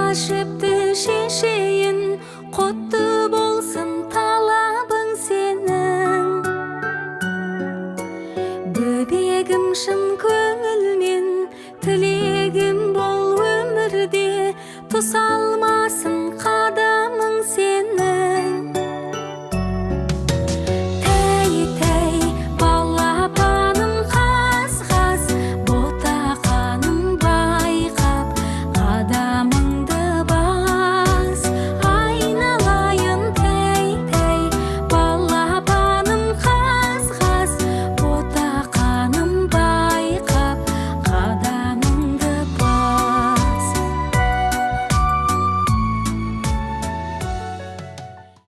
Жіпті шешейін, құтты болсын талабың сенің. Бөбегім, шын көңілмен тілегім, бол өмірде тұсалма.